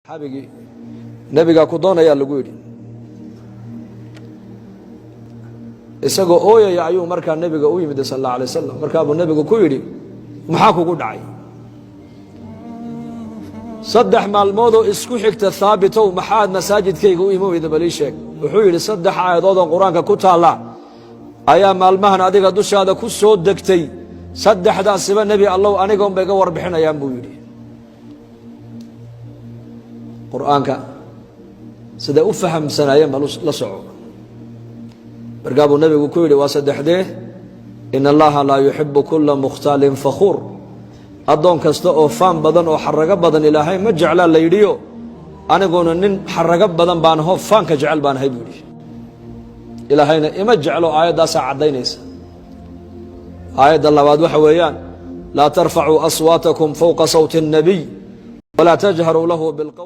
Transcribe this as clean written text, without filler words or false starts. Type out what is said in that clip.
Saxaabigii nebigaa ku doonayaa lagu yidhi. Isagoo ooyaya ayuu markaa nebiga u yimid sal alla alay wasalam. Markaabuu nebigu ku yidhi, maxaa kugu dhacay? 3 maalmoodoo isku xigta, Haabitow, maxaad masaajidkayga u iman weyda? Bal ii sheeg. Wuxuu yidhi, 3 aayadood oo qur-aanka ku taalla ayaa maalmahan adiga dushaada ku soo degtay. Saddexdaasiba, nebi allow, aniga unbay ga warbixinayaan, buu yidhi. Qur-aanka siday u fahamsanaayeen ba la soco. Markaa buu nebigu ku yidhi, waa saddexdee? In allaha laa yuxibu kula mukhtaalin fakhuur. Addoon kasta oo faan badan oo xarago badan Ilaahay ma jeclaa la yidhiyo. Aniguna nin xarago badan baan aho, faanka jecel baan ahay, buu yidhi. Ilaahayna ima jeclo, aayaddaasaa caddaynaysa. Aayadda labaad waxa weeyaan, laa tarfacuu aswaatakum fowqa sawti الnabiy walaa tajharuu lahu bilqowl.